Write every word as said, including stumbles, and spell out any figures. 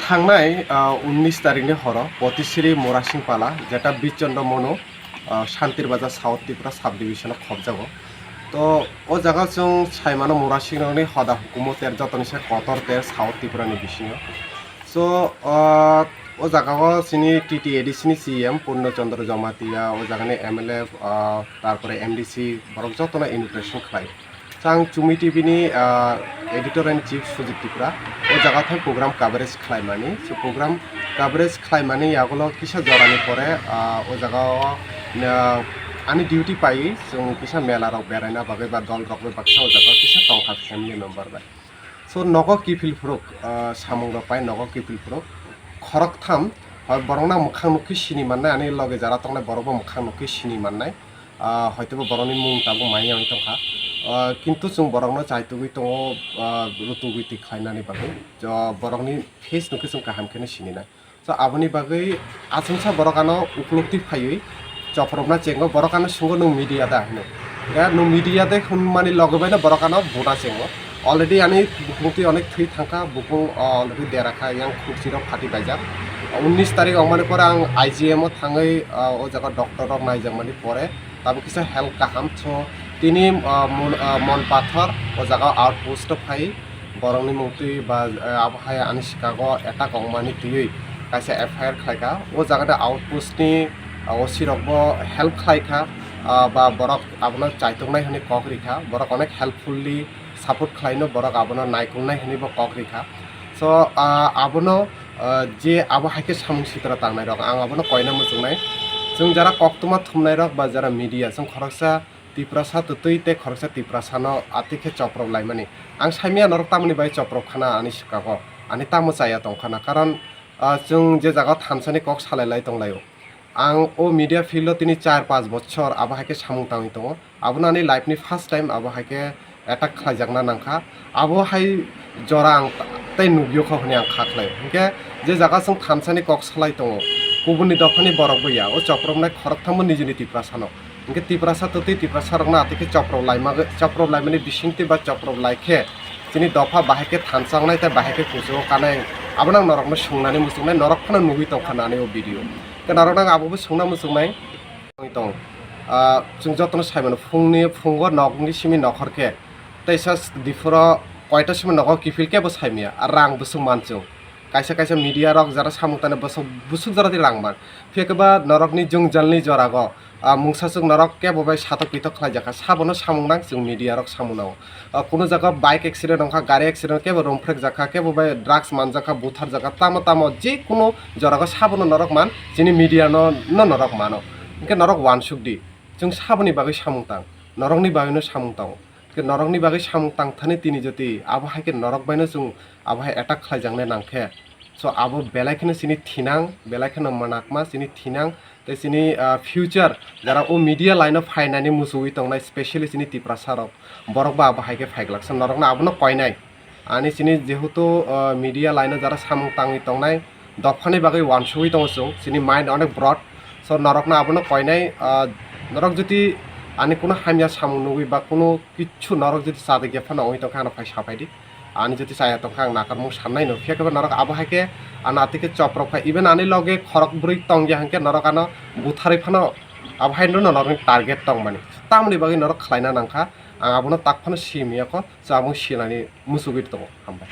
Thangnai, ah, unnish tarikni horo Potisiri Murasingpala, jeta Bichondro Monu, ah, Shantir Bazar South Tripura subdivision-o khobjago. To, o jaga chwng saimano Murasingrokni hoda hukumo ter jotoni se kotor ter South Tripura ni bisingo. So, ah, o jaga o chini T T A D C ni C M Purno Chandra Jamatia, o jaga ni M L A, ah, tarpore M D C, borok jotono inauguration khlai. Chang Chumi T V ni, ah, editor and chief Sujit Tripura, o jaga thai program coverage khlaimani. So program coverage khlaimani yagulo kisa jorani pore, ah, o jaga o, ah, ani duty pai chwng kisa mela rok beraina bagwi ba dol rok bai baksa o jaga o kisa tongkha family member bai. So nogo kiphil phuruk, ah, samung rok pai nogo kiphil phuruk khoroktham, hoi borokno mwkhang nukhi sini mannai, ani loge jara tongnai borok bo mwkhang nukhi sini mannai. Ah, hoitobo borokni mung tabuk maya wng tongkha. Ah, kintu chwng borokno chaitugwi tongo, ah, rutugwi twi khlainani bagwi. Jo, borokni face nukhe chwng kaham kheno sininai. So, aboni bagwi achomsa borok ano ukluk twi phaiwi chopropna chengo, borok ano swngo, "Nwng media da?" hinwi. Ya, "Nwng media de?" hwnmani loge baino borok ano buna chengo. Already ani bukung twi onek thwi thangkha, bukung, ah, already dera kha, yang khurchi rok phati baijak. Unnish tarik wngmani pore ang I G M o thangwi, ah, o jaga doctor rok naijakmani pore tabuk kisa health kaham. So tini, ah, mon, ah, Mon Pathor o jaga outpost o phai borokni mung twi ba, ah, abo hai ani sika o attack wngmani twiwi kaisa F I R khlaikha. O jaga de outpost ni, ah, O C rok bo help khlaikha, ah, ba borok abono chaituknai hwnwi kok rikha. Borok onek helpfully support khlaino, borok abono naikungnai hwnwi bo kok rikha. So, ah, abono, ah, je abo hai khe samung sitra tangnai rok, ang abono koina muchungnai. Chwng jara koktwma thumnai rok ba jara media, chwng khoroksa Tiprasa twtwi tei khoroksa Tiprasano atwi khe choprop laimani. Ang saimanya norok tamoni bai choprop khana ani swkango, ani tamo chaya tongkhana, karon, ah, chwng je jaga thansani kok salai lai tonglaio. Ang o media field o tini char panch bochor abo hai khe samung tangwi tongo. Abono ani life ni first time abo hai khe attack khlaijakna nangkha. Abo hai jora ang tei nukyo kho hwnwi ang kha khlaio. Hinkhe je jaga chwng thansani kok salai tongo, kubuni dophani borok bo ya, o chopropnai khorokthambo nijini Tiprasano. Hinkhe Tiprasa twtwi Tiprasa rokno atwi khe choprop laima, choprop laimani bisingtwi ba choprop lai khe chini dopha bahai khe thansa wngnai tei bahai khe kuchugo kanai. Abono ang norokno swngnani muchungnai, norok phano nugwi tongkha nani o video. Khe norokno ang abobo swngna muchungnai. Tong. Ah, chwng jotono saimano phungni, phungo nokni simi nokhor khe teisa diphuro koita simi nogo kiphil kebo saimaya, rang bwswk man chwng. Kaisa kaisa media rok jara samung tani bwswk, bwswk jora di rang man. Phiya khe ba norokni jwngjalni jorago, ah, mungsaswk norok kebo bai satok pitok khlaijakha, sabono samung nang chwng media rok samung nango. Ah, kuno jaga bike accident wngkha, gari accident kebo romphrekjakha, kebo bai drugs manjakha, butharjakha, tamo tamo je kuno jorago sabono norok man, chini media no, no norok mano. Hinkhe norok uansuk di, chwng saboni bagwi samung tang, norokni bagwino samung tango. Hinkhe norokni bagwi samung tang thani tini joti abo hai khe norok baino chwng abo hai attack khlaijaknai nang khe, so abo belai kheno chini thinang, belai kheno mwnakma chini thinang, tei chini, ah, future jara o media line o phainani muchungwi tongnai, specially chini Tiprasa rok, borok bo abo hai khe phaiglak. So norokno abono koinai. Ani chini jehetu, ah, media line o jara samung tangwi tongnai, dophani bagwi uansugwi tongo chwng, chini mind onek broad. So norokno abono koinai, ah, norok jodi ani kuno hamya samung nugwi ba kuno kichu norok jodi chajak ya phano wngwi tongkha, ano phai sapai di. Ani jodi chaya tongkha, ang nakarmung sannai no. Phiya khe ba norok abo hai khe ano atwi khe choprok phai, even ani loge khorok bwrwi tong ya hinkhe norok ano butharwi phano abo hai no norokni target tongmani. Tamoni bagwi norok khlaina nangkha, ang abono tak phano simi ya kho, so abo sinani muchugwi tongo. Hambai.